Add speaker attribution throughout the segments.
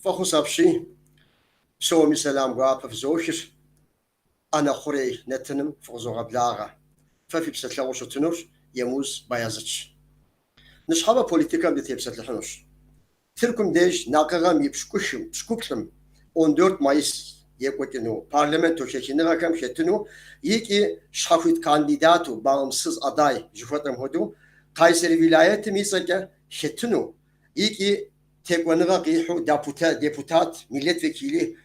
Speaker 1: Фӏэхъус апщий, псоми сэлам гуапэ фызохыр, ӏэнэ хъурей нэтыным фыкъызогъэблагъэ. Фэ фи псэлъэгъуу щытынур Емуз Баязытщ. Ныщхьэбэ политикэм дытепсэлъыхьынущ. Тыркум деж накъыгъэм и пщыкӏухым, пщыкӏуплӏым, 14 Mayıs, екӏуэкӏыну парламенто хэхыныгъэхэм хэтыну икӏи щхьэхуит кандидату, bağımsız aday жыхуэтӏэм хуэдэу, Кайсери вилайетым и цӏэкӏэ хэтыну икӏи текӏуэныгъэ къихьу депутат, milletvekili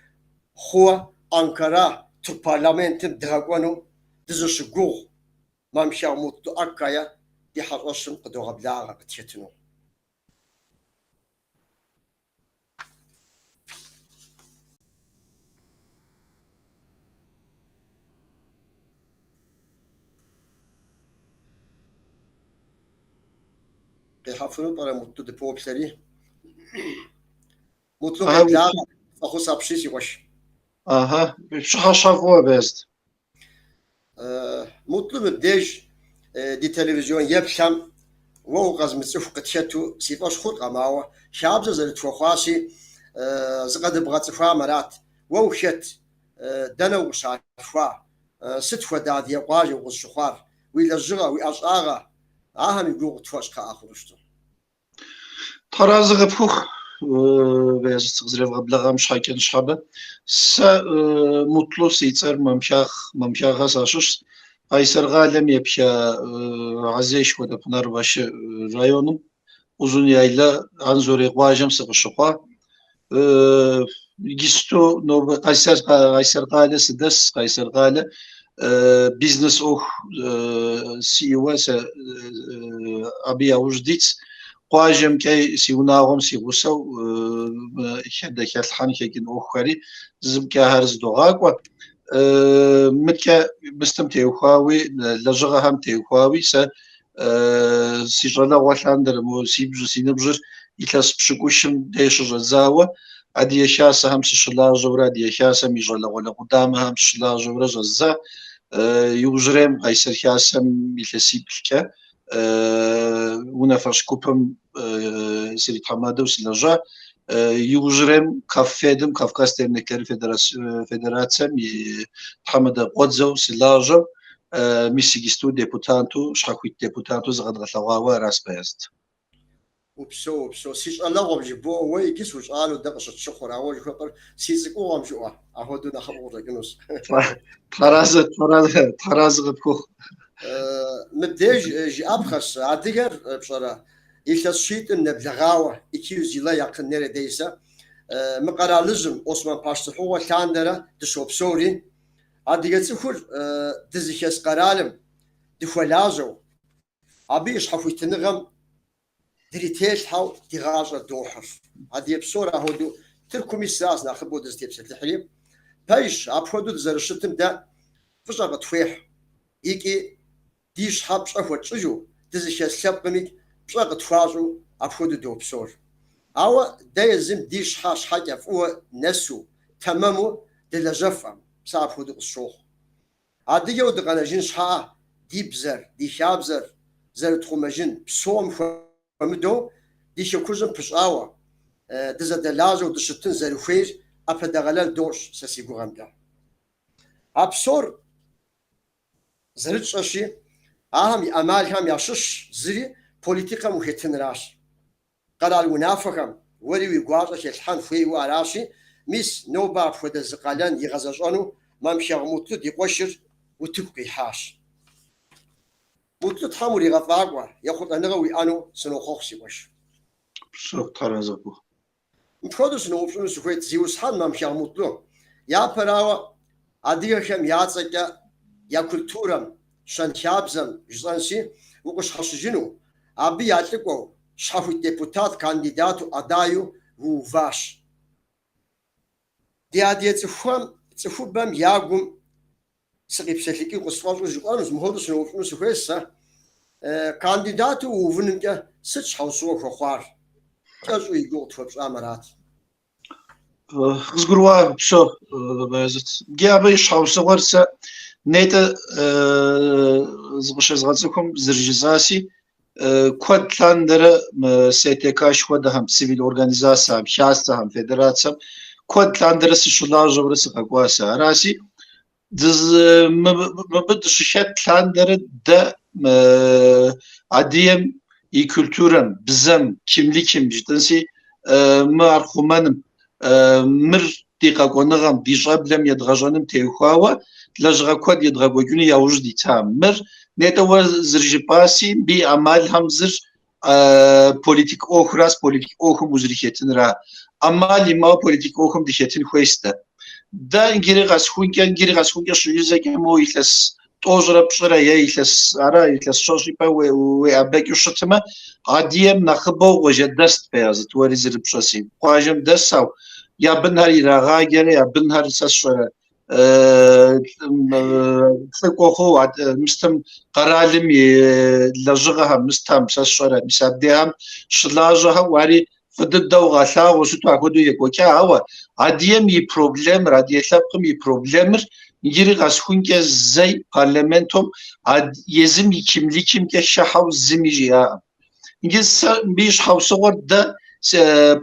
Speaker 1: хъууэ Анкара тырку парламентым дгъэкӏуэну дызыщыгугъ Мамхэгъ Мутлу Аккая ди хьэщӏэщым къыдогъэблагъэ къытхэтыну. Къихьэфыну пӏэрэ Мутлу дыпоплъэри? Мутлу къеблагъэ, фӏэхъус апщий, си къуэш.
Speaker 2: Аха, пщыхьэщхьэ фӏыуэ, Баязыт.
Speaker 1: Мутлу мыбдеж ди телевизион еплъхэм уэ укъэзмыцӏыху къытхэту си фӏэщ хъуркъым, ауэ хабзэ зэрытхуэхъуащи, зыкъэдыбгъэцӏыхуам арат. Уэ ухэт, дэнэ укъыщалъхуа, сыт хуэдэ адыгэ къуажэ укъызыщыхъуар, уи лэжьыгъэ, уи ӏэщӏагъэ, ахэм и гугъу къытхуэщӏ кхъыӏэ хъуну щыту.
Speaker 2: Тхьэразэ къыпхухъу, Баязыт, сыкъызэревгъэблэгъам щхьэкӏэ ныщхьэбэ. Сэ Мутлу си цӏэр Мамхэгъ, Мамхэгъхэ сащыщщ. Къайсэр къалэм епха Гьэзеш хуэдэ Пынарбашы районым Узун-Яйла Анзорей къуажэм сыкъыщыхъуа. Иджысту нобэ Къайсэр, Къайсэр къалэ сыдэс, Къайсэр къалэ бизнес ӏуэху сиӏэуэ сэ абы яужь дитс. Къуажэмкӏэ си унагъуэм си гъусэу хэдэ хэлъхьэн хэкӏын ӏуэхухэри зымкӏэ ахэр зыдогъакӏуэ. Мыткӏэ мыстым теухуауи, лэжьыгъэхэм теухуауи сэ си щӏалэгъуэ лъандэрэ мо си бжьы, си ныбжьыр илъэс пщыкӏущым деж щыщӏэдзауэ Адыгэ Хасэхэм сыщылажьэурэ, Адыгэ Хасэм и щӏалэгъуалэ къудамэхэм сыщылажьэурэ щӏэздза. Иужьрейм Къайсэр Хасэм илъэсиплӏкӏэ унафэщӏ гупым сритхьэмадэу сылэжьа. Иужьрейм КАФФЕД-м, Кавказ Dernekleri Федерацэм и тхьэмадэ къуэдзэу сылажьэу, мис иджысту депутату, щхьэхуит депутату зыкъэдгъэлъэгъуауэ аращ, Баязыт.
Speaker 1: Упсэу, упсэу. Си щӏалэгъуэм жыбоӏэ, уэ иджы сущӏалэу дэ къыщытщыхъур, ауэ жыхуэпӏэр си цӏыкӏугъуэм жыӏуэ, апхуэдэу нэхъыфӏу къыщӏэкӏынущ.
Speaker 2: Тхьэразэ, тхьэразэ, тхьэразэ къыпхухъу.
Speaker 1: Мыбдеж жыӏэпхъэщ, адыгэр, пщӏэрэ, илъэс щитӏым нэблэгъауэ, 200 yıla yakın neredeyse, мы къэралыжьым, Осман пащтыхьыгъуэ лъандэрэ дыщопсэури, адыгэ цӏыхур дызыхэс къэралым дыхуэлажьэу, Абы и щхьэхуитыныгъэм дрителъхьэу ди гъащӏэр дохьыр. Адыгэ псор апхуэдэу Тыркум исращ нэхъыбэу дызытепсэлъыхьри. Пэжщ, апхуэдэу дызэрыщытым дэ фӏыщӏэ къытхуехь икӏи ди щхьэ пщӏэ хуэтщӏыжу, дызыхэс лъэпкъми пщӏэ къытхуащӏу апхуэдэу допсэур. Ауэ дэ езым ди щхьэ щхьэкӏэ фӏыуэ нэсу, тэмэму дылэжьэфкъым, сэ апхуэдэу къысщохъу. Адыгэу дыкъэнэжын щхьа ди бзэр, ди хабзэр зэрытхъумэжын псом хуэмыдэу ди хэкужьым пыщӏауэ, дызэдэлажьэу дыщытын зэрыхуейр ӏэпэдэгъэлэл дощӏ сэ си гугъэмкӏэ. А псор зэрытщӏэщи, ахэм и ӏэмалхэм ящыщщ зыри политикэм ухетынращ. Къэрал унафэхэм уэри уи гуащӏэ хелъхьэн хуейуэ аращи, мис, нобэ апхуэдэ зы къалэн игъэзэщӏэну Мамхэгъ Мутлу ди къуэшыр утыку къихьащ. Мутлу Тхьэм уригъэфӏакӏуэ, ехъулӏэныгъэ уиӏэну сынохъуэхъу, си къуэш.
Speaker 2: Упсэу, Тхьэразэ къыпхухъу.
Speaker 1: Мыпхуэдэу сыноупщӏыну сыхуейт, зиусхьэн Мамхэгъ Мутлу, япэрауэ, адыгэхэм я цӏэкӏэ я культурэм, щэнхабзэм, жысӏэнщи, укъыщхьэщыжыну, абы я лӏыкӏуэу, щхьэхуит депутат кандидату адайу ууващ. Ди адыгэ цӏыхухэм, цӏыхубэм я гум сыкъипсэлъыкӏыу къысфӏэщӏу жыпӏэнущ, мыпхуэдэу сыноупщӏыну сыхуейщ сэ. Кандидату уувынымкӏэ сыт щхьэусыгъуэ хуэхъуар? Кӏэщӏу и гугъу тхуэпщӏам арат.
Speaker 2: Къызгурыӏуа упсэу, Баязыт. Иджы абы и щхьэусыгъуэр сэ нетӏэ зыкъыщезгъэцӏыхум зэрыжысӏаси. Куэд лъандэрэ мы СТК хуэдэхэм, цивил организацэхэм, хасэхэм, федерацэм куэд лъандэрэ сыщылажьэурэ сыкъэкӏуа сэ. Араси, мыбы дыщыхэт лъандэрэ дэ адыгэм и культурэм, бзэм, кимликым жытӏэнси, мы ар хъумэным, мыр ди къэкӏуэныгъэм, ди щӏэблэм едгъэщӏэным теухуауэ лэжьыгъэ куэд едгъэкӏуэкӏыну яужь дита. Мыр нетӏэ уэ зэрыжыпӏаси, мыбы и ӏэмалхэм зыр политик ӏуэхуращ, политик ӏуэхум узэрыхетынра. ӏэмал имыӏэу политик ӏуэхум дыхетын хуейщ дэ. Дэ иджыри къэсхункӏэ, иджыри къэсхункӏэ щыжызэкӏэ мо илъэс тӏощӏрэ пщӏырэ е илъэс ара илъэс щэщӏ ипэ уеӏэбэкӏыу щытмэ, адыгэм нэхъыбэу къуажэдэст Бэязыт, уэри зэрыпщӏэси. Къуажэм дэсау, я бынхэр ирагъаджэрэ, я бынхэр сэ сщӏэрэ лӏыкӏуэ хъуу, мыстым къэралым и лэжьыгъэхэм, мыстхэм, сэ сщӏэрэ, мис абдехэм щылажьэхэу ари фӏы дыдэу къалъагъуу щыту апхуэдэу екӏуэкӏа, ауэ адыгэм и проблемыр, адыгэ лъэпкъым и проблемыр иджыри къэсхункӏэ зэи парламентом езым и кимликымкӏэ хыхьэу зыми жиӏакъым. Иджы сэ мыбы и щхьэусыгъуэр дэ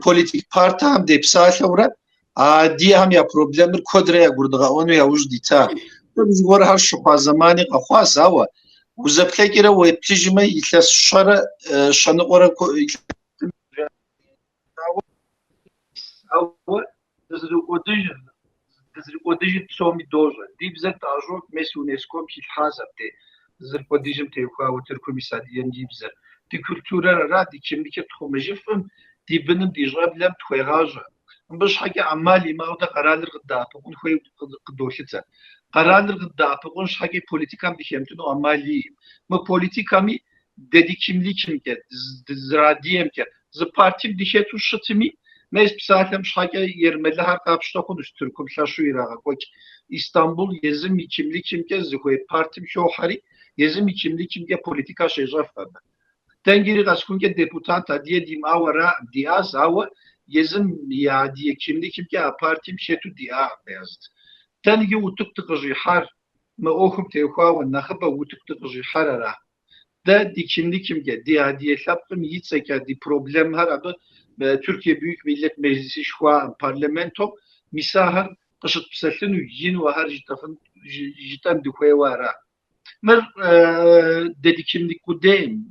Speaker 2: политик партхэм депсалъэурэ адыгэхэм я проблемыр куэдрэ ягурыдгъэӏуэну яужь дита. Зыгуэрхэр щыхъуа зэмани къэхъуащ, ауэ узэплъэкӏрэ уеплъыжмэ, илъэс щэрэ щэныкъуэрэ Ауэ дызэрыкӏуэдыжыр, дызэрыкӏуэдыжыр псоми дощӏэ. Ди бзэр тӏэщӏокӏ, мес ЮНЕСКО-м хилъхьащ абдей дызэрыкӏуэдыжым теухуауэ Тыркум ис адыгэм и бзэр. Ди культурэр ара, ди кимликыр тхъумэжыфӏым, ди быным, ди щӏэблэм тхуегъащӏэ. Мыбы щхьэкӏэ ӏэмал имыӏэу дэ къэралыр къыддэӏэпыкъун хуейуэ къыдолъытэ. Къэралыр къыддэӏэпыкъун щхьэкӏи политикэм дыхэмытыну ӏэмал иӏэкъым. Мы политикэми дэ ди кимликымкӏэ, дызэрадыгэмкӏэ зы партим дыхэту щытми, мес псалъэм щхьэкӏэ ермэлыхэр къапщтэ хъунущ Тыркум лъэщу ирагъэкӏуэкӏ. Истамбул езым и кимликымкӏэ зыхуей партим хохьэри, езым и кимликымкӏэ политикэ щещӏэф абы. Дэ иджыри къэсхункӏэ депутат адыгэ димыӏауэ араӏым, диӏащ, ауэ езым и адыгэ кимликымкӏэ а партим хэту диӏакъым Бэязыт. Дэ иджы утыку дыкъыщӏихьар, мы ӏуэхум теухуауэ нэхъыбэ утыку дыкъыщӏихьар ара? Дэ ди кимликымкӏэ, ди адыгэ лъэпкъым и цӏэкӏэ ди проблемхэр абы Türkiye Büyük Millet Meclisi жыхуаӏэм, парламентом мис ахэр къыщытпсэлъыну, ину ахэр жытӏэфын, жытӏэн дыхуейуэ ара? Мыр дэ ди кимлик къудейм,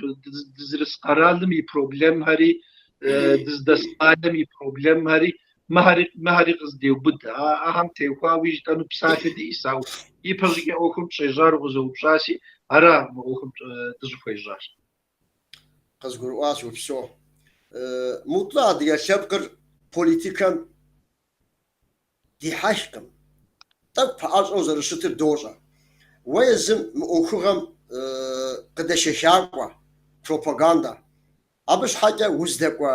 Speaker 2: дызэрыс къэралым и проблемхэри, дыздэс къалэм и проблемхэри, мыхэри, мыхэри къыздеубыд. Ахэм теухуауи жытӏэну псалъэ диӏэс, ауэ ипэ щӏыкӏэ ӏуэхум щӏежьар укъызэупщӏаси, ара мы ӏуэхум дыщӏыхуежьар.
Speaker 1: Къызгурыӏуащ, упсэу. Мутлу адыгэ лъэпкъыр политикэм дихьэхкъым, тӏэкӏу пэӏэщӏэу зэрыщытыр дощӏэ. Уэ езым мы ӏуэхугъэм къыдэшэхакӏуэ, пропагандэ. Абы щхьэкӏэ уздэкӏуэ,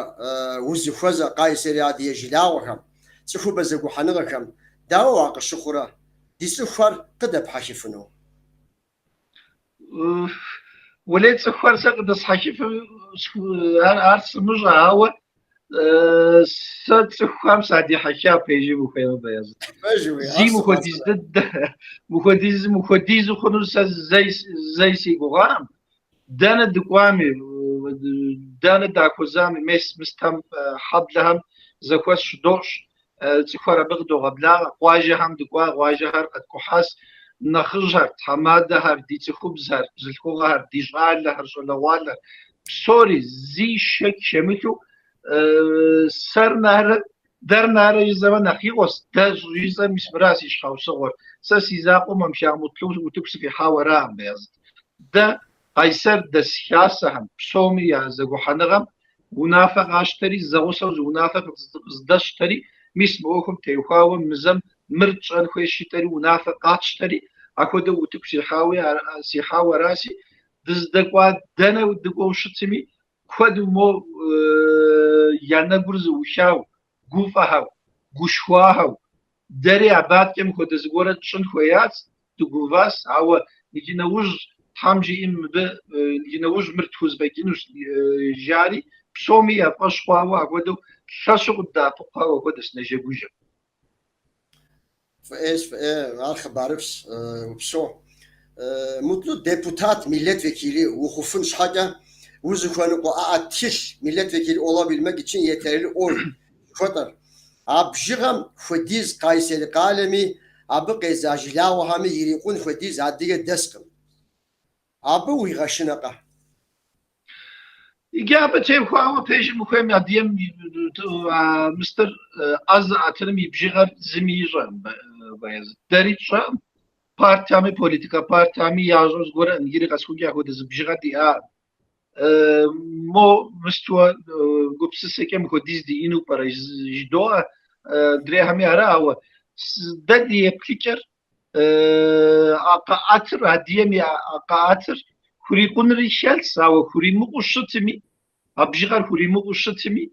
Speaker 1: узыхуэзэ Къайсэри адыгэ жылагъуэхэм, цӏыхубэ зэгухьэныгъэхэм дауэ уакъыщыхъурэ, ди цӏыхухэр къыдэпхьэхыфыну?
Speaker 2: Уэлей цӏыхухэр сэ къыдэсхьэхыфу ар сымыщӏэ, ауэ сэ цӏыхухэм садихьэха пэжым ухуеймэ, Бэязыт. Зи мыхуэдиз дыдэ, мыхуэдиз мыхуэдизу хъуну сэ зэи зэи си гугъакъым. Дэнэ дыкӏуами, дэнэ дахуэзами, мес мыстхэм хьэблэхэм зэхуэс щыдощӏ, Цӏыхухэр абы къыдогъэблагъэ, къуажэхэм дыкӏуа, къуажэхэр къэткӏухьащ, нэхъыжьхэр, тхьэмадэхэр, ди цӏыхубзхэр, бзылъхугъэхэр, ди щӏалэхэр, щӏалэгъуалэр, псори зи шэч хэмылъу сэр нэхърэ, дэр нэхърэ жысӏэмэ нэхъ игъуэщ, дэ щӏыжысӏэр мис мыра си щхьэусыгъуэр. Сэ си закъуэу Мамхэгъ Мутлу утыку сыкъихьауэ араӏым, Бэязыт. Дэ Къайсэр дэс хасэхэм псоми я зэгухьэныгъэм унафэ къащтэри, зэгъусэу зы унафэ къыздэсщтэри, мис мы ӏуэхум теухуауэ мы зэм мыр тщӏэн хуейщ жытӏэри унафэ къатщтэри, апхуэдэу утыку сихьауэ араси, дыздэкӏуа дэнэ дыкӏуэу щытми, куэду мо я нэгур зэӏухау, гуфӏэхэу, гушхуахэу, Дэри абы адэкӏэ мыхуэдэ зыгуэрэ тщӏын хуеяц, дыгувас, ауэ иджы нэужь Тхьэм жиӏэм мыбы иджы нэужь мыр тхузэфӏэкӏынущ жари, псоми я фӏэщ хъуауэ апхуэдэу лъэщу къыддэӏэпыкъуауэ апхуэдэщ нэжэгужэу.
Speaker 1: Фӏыӏейщ, фӏыӏей, ар хъыбарыфӏщ, упсэу. Мутлу депутат миллетвекили ухъуфын щхьэкӏэ. узыхуэныкъуэ ӏэӏэт тхылъ, milletvekili olabilmek için yeterli oy жыхуэтӏэр. А бжыгъэм хуэдиз Къайсери къалэми, абы къедза жылагъуэхэми ирикъун хуэдиз адыгэ дэскъым. Абы уигъэшынэкъэ?
Speaker 2: Иджы абы теухуауэ пэжым ухуейм адыгэм мыстыр ӏэ зыӏэтыным и бжыгъэр зыми ищӏэкъым, Баязыт. Дэри тщӏэкъым, партиями, политикэ партиями ящӏэу зыгуэр иджыри къэсхункӏэ апхуэдэ зы бжыгъэ диӏакъым. Мо мыстуэ гупсысэкӏэ мыхуэдиз диӏэну пӏэрэ жыдоӏэ, дрейхэми ара, ауэ дэ ди еплъыкӏэр а къэӏэтыр, адыгэм я къэӏэтыр хурикъунри хэлъщ, ауэ хуримыкъуу щытми, а бжыгъэр хуримыкъуу щытми,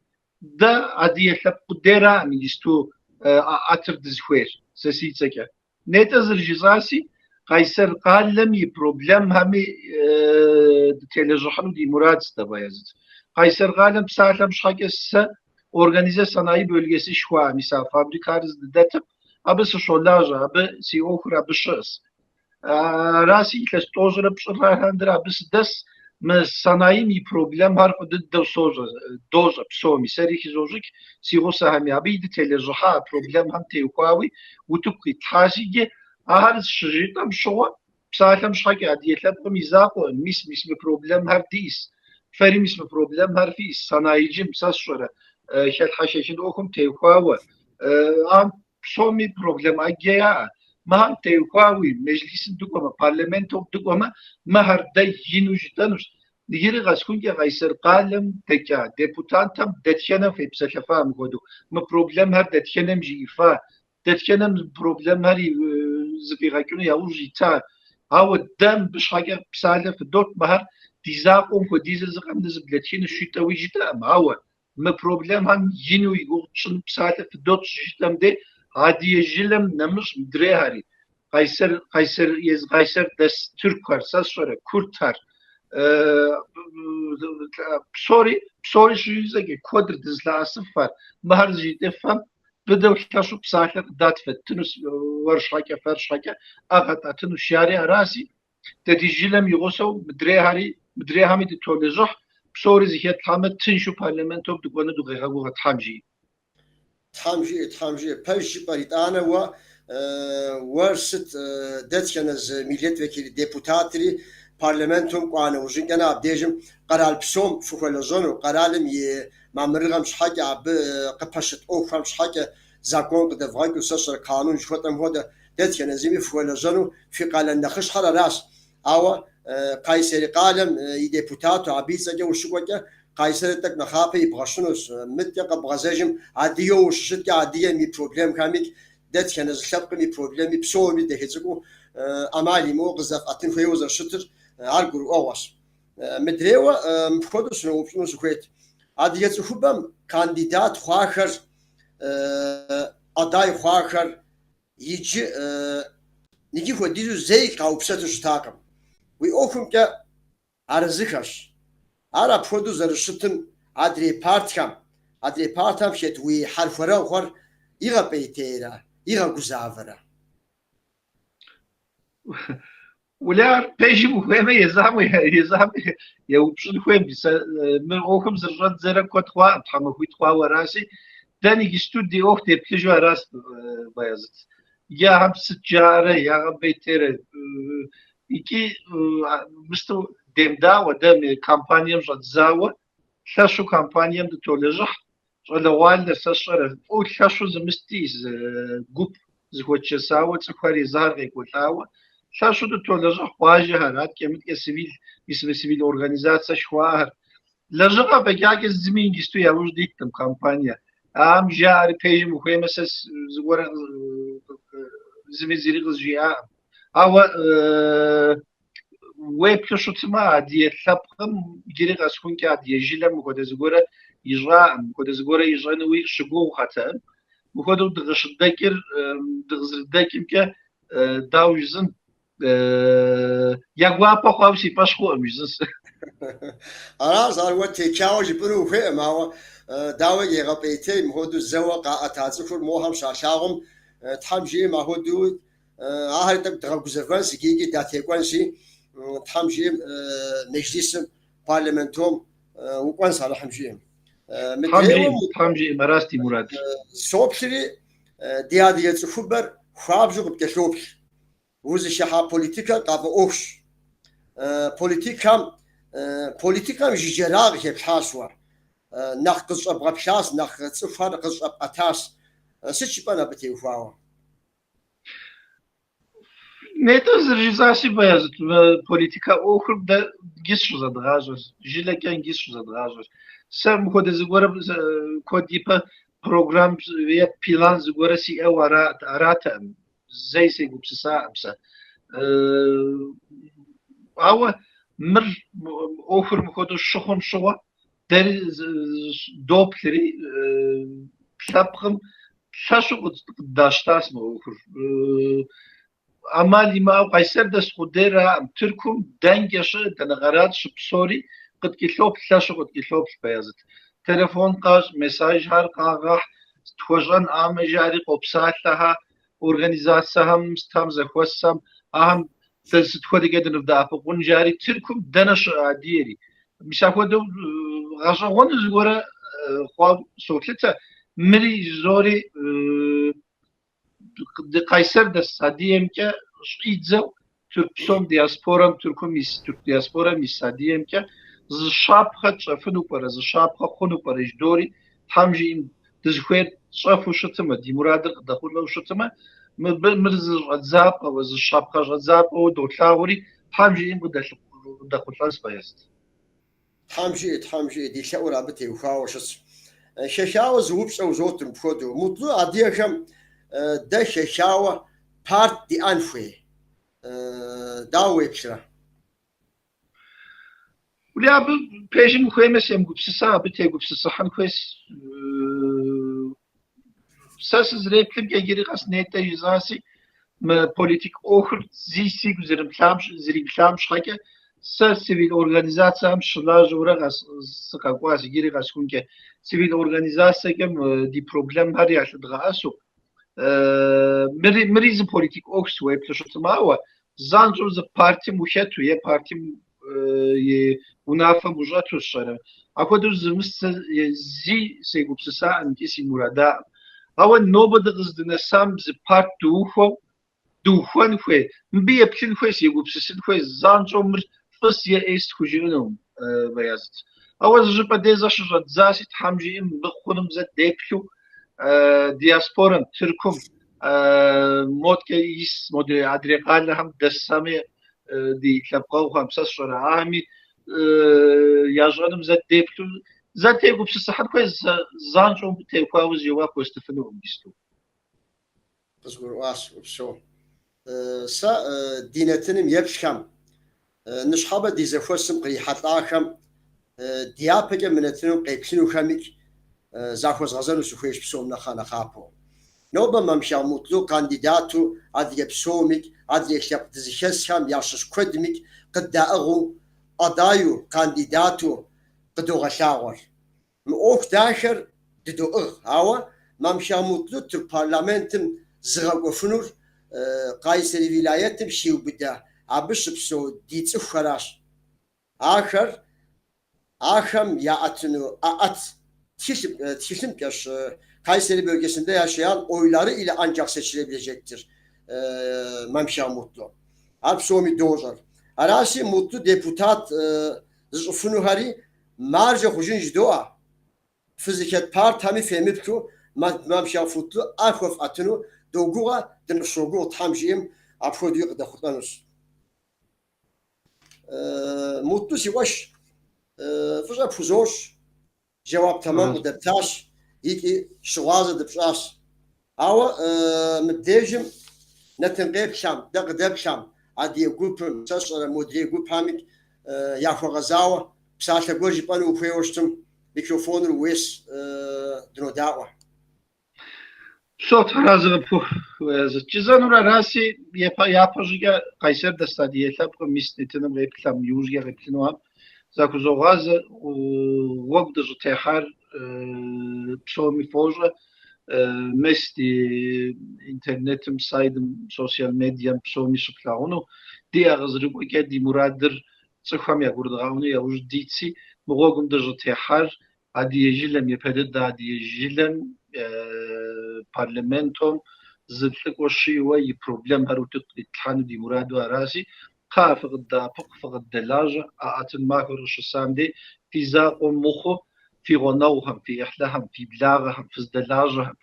Speaker 2: дэ адыгэ лъэпкъ къудейраӏым иджысту ӏэӏэтыр дызыхуейр, сэ си цӏэкӏэ. Нетӏэ зэрыжысӏаси, Къайсэр къалэм и проблемхэми дытелэжьыхьыну ди мурадщ дэ, Баязыт. Къайсэр къалэм псалъэм щхьэкӏэ сэ Organize Sanayi Bölgesi жыхуаӏэ мис а фабрикэр здыдэтым, абы сыщолажьэ, абы си ӏуэхур абы щыӏэс. Араси илъэс тӏощӏрэ пщӏырэ лъандэрэ абы сыдэс, мы санаим и проблемхэр фӏы дыдэу сощӏэ, дощӏэ псоми, сэри хызощӏыкӏ си гъусэхэми. Абы и дытелэжьыхьа а проблемхэм теухуауи утыку къитлъхьащ иджы. Ахэр щыжытӏэм щыгъуэ, псалъэм щхьэкӏэ адыгэ лъэпкъым и закъуэ, мис, мис мы проблемхэр диӏэс, фэри мис мы проблемхэр фиӏэс, санаиджым, сэ сщӏэрэ, хэлъхьэ-хэхын ӏуэхум теухуауэ, ахэм псоми проблем ӏэджэ яӏэ. Мыхэм теухуауи meclisым дыкӏуэмэ, парламентом дыкӏуэмэ, мыхэр дэ ину жытӏэнущ. Иджыри къэсхункӏэ Къайсэр къалэм дэкӏа депутатхэм дэтхэнэм фепсэлъэфа мыхуэдэу, мы проблемхэр дэтхэнэм жиӏэфа, дэтхэнэм мы проблемхэр зэфӏигъэкӏыну яужь ита. Ауэ дэ мыбы щхьэкӏэ псалъэ фыдот, мыхэр ди закъуэм хуэдизыр зы къэмынэ зэблэтхынущ жытӏэуи жытӏэкъым, ауэ Мы проблемхэм ину и гугъу тщӏын псалъэ фыдот щыжытӏэм де адыгэ жылэм нэмыщӏ мыдрейхэри, Къайсэр, Къайсэр, езы Къайсэр дэс тыркухэр, сэ сщӏэрэ, куртхэр, псори, псори щыжысӏэкӏэ куэдыр дызылъэӏэсыфхэр, мыхэр зыжытӏэфхэм быдэу лъэщу псалъэ къыдат фэттынущ, уэр щхьэкӏэ, фэр щхьэкӏэ ӏэ къэтӏэтынущ жари араси, Дэ ди жылэм и гъусэу мыдрейхэри, мыдрейхэми дытолэжьыхь, псори зыхэтлъхьэмэ, тыншу парламентом дыкӏуэну дыкъегъэгугъэ Тхьэм жиӏэ.
Speaker 1: Тхьэм жиӏэ, Тхьэм жиӏэ. Пэж жыпӏэр итӏанэ уэ, уэр сыт дэтхэнэ зы milletvekili депутатри парламентом кӏуа нэужьынкӏэнэ абдежым къэрал псом фыхуэлэжьэну, къэралым и мамырыгъэм щхьэкӏэ, абы къыпэщыт ӏуэхухэм щхьэкӏэ закон къыдэвгъэкӏыу, сэ сщӏэрэ kanun жыхуэтӏэм хуэдэ, Дэтхэнэ зыми фыхуэлэжьэну фи къалэн нэхъыщхьэр аращ. Ауэ Кайсери къалэм и депутату абы и цӏэкӏэ ущыкӏуэкӏэ, Кайсерыр тӏэкӏу нэхъапэ ибгъэщынущ. Мыдкӏэ къэбгъэзэжым адыгэу ущыщыткӏэ адыгэм и проблемхэмикӏ, дэтхэнэ зы лъэпкъым и проблеми псоми дахэ цӏыкӏуу ӏэмал имыӏэу къызэфӏэтын хуейуэ зэрыщытыр ар гурыӏуэгъуэщ. Мыдрейуэ мыпхуэдэу сыноупщӏыну сыхуейт. Адыгэ цӏыхубэм кандидат хъуахэр, aday хъуахэр Иджы иджы хуэдизу зэи къаупсэлъу щытакъым. Уи ӏуэхумкӏэ арэзыхэщ. Ар апхуэдэу зэрыщытым адрей партхэм, адрей партхэм хэт уи хьэрхуэрэгъухэр игъэпӏейтейрэ, игъэгузавэрэ?
Speaker 2: Уэлей ар пэжым ухуеймэ, езыхэм езыхэм еупщӏын хуейм. Сэ мы ӏуэхум зэрыщӏэддзэрэ куэд хъуакъым, тхьэмахуитӏ хъуауэ араси. Дэ иджысту ди ӏуэху деплъыжу аращ, Баязыт. Иджы ахэм сыт жаӏэрэ, ягъэпӏейтейрэ. Икӏи мысту демыдаӏуэ, дэ мы кампанием щӏэддзауэ, лъэщу кампанием дытолэжьыхь. Щӏалэгъуалэр, сэ сщӏэрэ, фӏыуэ лъэщу зы мысти зы гуп зыхуэтшэсауэ, цӏыхухэр езыхэр къекӏуэлӏауэ, лъэщу дытолэжьыхь къуажэхэр, аткӏэ-мыткӏэ цивил, мис мы цивил организацэ жыхуаӏэхэр. Лэжьыгъэ фӏэкӏакӏэ зыми иджысту яужь диткъым кампание. Ахэм жаӏэри пэжым ухуеймэ, сэ зыгуэрэ зыми зыри къызжиӏакъым. Ауэ Уеплъу щытмэ, адыгэ лъэпкъым иджыри къэсхункӏэ адыгэ жылэм мыхуэдэ зыгуэрэ ищӏакъым, мыхуэдэ зыгуэрэ ищӏэнуи щыгугъухэтэкъым. Мыхуэдэу дыкъыщыдэкӏыр, дыкъызэрыдэкӏымкӏэ, дауэ жысӏэн, я гуапэ хъуауэ си фӏэщ хъуӏым жысӏэнщ.
Speaker 1: Аращ, ар уэ течауэ жыпӏэну ухуейкъым, ауэ дауэ егъэпӏейтей мыхуэдэу зэуэ къаӏэта цӏыхур мохэм щалъагъум, Тхьэм жиӏэм ахуэдэу Ахэри тӏэкӏу дгъэгузэвэнщ икӏи икӏи датекӏуэнщи, Тхьэм жиӏэм meclisым. парламентом укӏуэнщ, Алыхьым жиӏэм.
Speaker 2: Тхьэм жиӏэм, Тхьэм жиӏэм, аращ ди мурадыр.
Speaker 1: Соплъри, ди адыгэ цӏыхубэр хуабжьу къыпкӏэлъоплъ. Узыхыхьа политикэр къафӏэӏуэхущ. Политикэм, политикэм жыджэрагъ къыхэплъхьащ уэ. Нэхъ къызэщӏэбгъэплъащ, нэхъ цӏыхухэр къызэщӏэпӏэтащ. Сыт жыпӏэн абы теухуауэ?
Speaker 2: Нетӏэ зэрыжысӏащи, Баязыт, мы политикэ ӏуэхур дэ иджыщ щызэдгъащӏэр, жылэкӏэ иджыщ щызэдгъащӏэр. Сэ мыхуэдэ зыгуэрэ куэд ипэ программ е план зыгуэрэ сиӏэу аратэкъым, зэи сегупсысакъым сэ. Ауэ мыр ӏуэхур мыхуэдэу щыхъум щыгъуэ дэри доплъри, лъэпкъым лъэщу къыддащтащ мы ӏуэхур. ӏэмал имыӏэу Къайсэр дэс къудейракъым, Тыркум дэнкӏэ щыӏэ, дэнэ къэрал щыпсэури къыткӏэлъоплъ, лъэщу къыткӏэлъоплъ Баязыт. Телефон къащӏ, мессажхэр къагъэхь, тхуэщӏэнӏамэ жари къопсалъэхэ, организацэхэм, сытхэм, зэхуэсхэм, ахэм дэ сыт хуэдэкӏэ дынывдэӏэпыкъун жари, Тыркум дэнэ щыӏэ адыгэри. Мис апхуэдэу гъэщӏэгъуэну зыгуэрэ хъуау солъытэ. Мыри жызори Къайсэр дэс адыгэмкӏэ щӏидзэу тырку псом диаспорэм, Тыркум ис, тырку диаспорэм ис адыгэмкӏэ зы щапхъэ тщӏэфыну пӏэрэ, зы щапхъэ хъуну пӏэрэ жыдори, Тхьэм жиӏэм дызыхуейр тщӏэфу щытымэ, ди мурадыр къыдэхъулӏэу щытымэ, мыбы мыр зы щӏэдзапӏэуэ, зы щапхъэ щӏэдзапӏэуэ долъагъури, Тхьэм жиӏэм къыдэхъулӏэнщ, Баязыт.
Speaker 1: Тхьэм жиӏэ, Тхьэм жиӏэ, ди лъэӏур абы теухуауэ щытщ. Хэхауэ зы упщӏэ узот мыпхуэдэу. Мутлу адыгэхэм дэ хэхауэ парт диӏэн хуей. Дауэ уеплърэ?
Speaker 2: Уи абы пэжым ухуеймэ, семыгупсыса, абы тегупсысыхьын хуейщ. Сэ сызэреплъымкӏэ иджыри къэс нетӏэ жысӏаси, мы политик ӏуэхур зи сигу зэримылъам щхьэкӏэ, сэ цивил организацэхэм щылажьэурэ сыкъэкӏуащ иджыри къэсхункӏэ. Цивил организацэкӏэ ди проблемхэр ялъыдгъэӏэсу, мыри зы политик ӏуэхущ уеплъу щытмэ, ауэ занщӏэу зы партием ухэту е партием и унафэм ущӏэту сщӏэрэ. Апхуэдэу зымысэ зи сегупсысаӏым икӏи си мурадаӏым. Ауэ нобэ дыкъыздынэсам зы парт дыухуэу дыухуэн хуей, мыбы еплъын хуей, сегупсысын хуей, занщӏэу мыр фӏыс е ӏейс схужыӏэнукъым, Баязыт. Ауэ зы щӏыпӏэ дей зэ щыщӏэддзаси, Тхьэм жиӏэм мыбы хъунум зэ деплъу, диаспорэм, Тыркум, моткӏэ ис, модрей адрей къалэхэм дэсхэми ди лъэпкъэгъухэм, сэ сщӏэрэ, ахэми ящӏэнум зэ деплъу, зэ тегупсысыхьын хуей, занщӏэу мыбы теухуауэ зы жэуап уэстыфынукъым иджыпсту.
Speaker 1: Къызгурыӏуащ, упсэу. Сэ ди нэтыным еплъхэм, ныщхьэбэ ди зэхуэсым кърихьэлӏахэм, дяпэкӏэ мы нэтыным къеплъынухэмикӏ захуэзгъэзэну сыхуейщ псом нэхъэ нэхъапэу. Нобэ Мамхэгъ Мутлу кандидату адыгэ псомикӏ, адрей лъэпкъ дызыхэсхэм ящыщ куэдмикӏ къыддаӏыгъыу, адаю, кандидату къыдогъэлъагъуэр. Мы ӏуэху дахэр дыдоӏыгъ, ауэ Мамхэгъ Мутлу тырку парламентым зыгъэкӏуэфынур Къайсэри вилайетым хиубыдэ абы щыпсэу ди цӏыхухэращ. Ахэр ахэм яӏэтыну ӏэӏэт тхылъымкӏэщ Kayseri bölgesinde yaşayan oyları ile ancak seçilebilecektir Мамхэгъ Мутлу. Ар псоми дощӏэр. Аращи, Мутлу депутат зыщӏыфынухэри маржэ хъужын жыдоӏэ. Фызыхэт партхэми фемыплъу Мамхэгъ Мутлу ӏэ хуэфӏэтыну догугъэ, дыныфщогугъ, Тхьэм жиӏэм апхуэдэуи къыдэхъулӏэнущ. Мутлу, си къуэш, фӏыщӏэ пхузощӏ, жэуап тэмэм къыдэптащ икӏи щыгъуазэ дыпщӏащ. Ауэ мыбдежым нэтын къеплъам, дэ къыдэплъам, адыгэ гупым, сэ сщӏэрэ модрей гупхэмикӏ яхуэгъэзауэ псалъэ гуэр жыпӏэну ухуейуэ щытым, микрофоныр ууейщ, дынодаӏуэ.
Speaker 2: Упсэу, Тхьэразэ къыпхухъу. Жысӏэнур араси, япэ щӏыкӏэ Къайсэр дэс адыгэ лъэпкъым мис нэтыным къеплъам, иужькӏэ къеплъынухэм захузогъазэ, гъуэгу дыщӏытехьар псоми фощӏэ. Мес ди интернетым, сайтым, социал медиам псоми щыфлъагъуну. Ди ӏэ къызэрыкӏуэкӏэ ди мурадыр. цӏыхухэм ягурыдгъэӏуэну яужь дитси, мы гъуэгум дыщӏытехьар адыгэ жылэм, япэ дыдэ адыгэ жылэм парламентом зы лӏыкӏуэ щиӏэуэ и проблемхэр утыку къитлъхьэну ди мураду араси, кхъыӏэ фыкъыддэӏэпыкъу, фыкъыддэлажьэ, ӏэӏэтын махуэр къыщысам дей фи закъуэ мыхъуу, фи гъунэгъухэм, фи ӏыхьлыхэм, фи благъэхэм, фыздэлажьэхэм,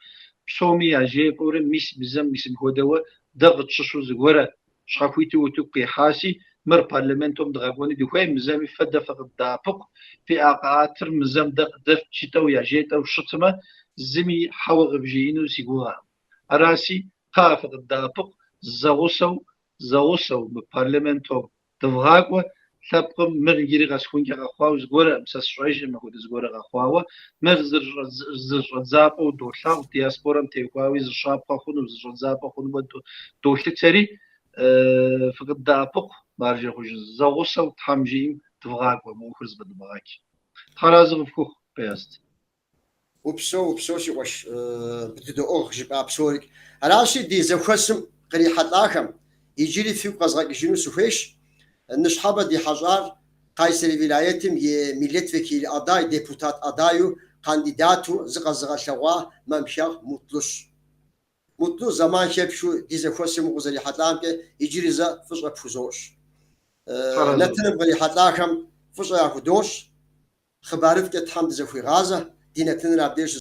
Speaker 2: псоми яжефӏэурэ мис мы зэм мис мыпхуэдэуэ дэ къытщыщу зыгуэрэ щхьэхуиту утыку къихьаси, мыр парламентом дгъэкӏуэну дыхуей, мы зэми фэ дэ фыкъыддэӏэпыкъу, фи ӏэ къэӏэтыр мы зэм дэ къыдэфт жытӏэу яжетӏэу щытмэ, зыми хьэуэ къывжиӏэну си гугъэкъым. Араси, кхъыӏэ фыкъыддэӏэпыкъу, зэгъусэу, зэгъусэу мы парламентом дывгъакӏуэ, лъэпкъым мыр иджыри къэсхункӏэ къэхъуауэ зыгуэрэкъым, сэ сщӏэжкъым апхуэдэ зыгуэрэ къэхъуауэ. Мыр зы щӏэдзапӏэу долъагъу, диаспорэм теухуауи зы щапхъэ хъуну, зы щӏэдзапӏэ хъунуэ долъытэри, фыкъыддэӏэпыкъу, маржэ хъужын, зэгъусэу Тхьэм жиӏэм дывгъакӏуэ, мы ӏуэхур зэфӏэдывгъэкӏ. Тхьэразэ къыфхухъу, Бэязыт.
Speaker 1: Упсэу, упсэу, си къуэш, бдыдоӏыгъ жыпӏа псорикӏ. Аращи, ди зэхуэсым кърихьэлӏахэм иджыри фигу къэзгъэкӏыжыну сыхуейщ, ныщхьэбэ ди хьэщӏар Кайсери вилайетым и милетвекили адай, депутат адайу, кандидату зыкъэзыгъэлъэгъуа Мамхэгъ Мутлущ. Мутлу, зэман хэпхыу ди зэхуэсым укъызэрихьэлӏамкӏэ иджыри зэ фӏыщӏэ пхузощӏ. Нэтыным кърихьэлӏахэм фӏыщӏэ яхудощӏ. Хъыбарыфӏкӏэ Тхьэм дызэхуигъазэ, ди нэтыныр абдеж.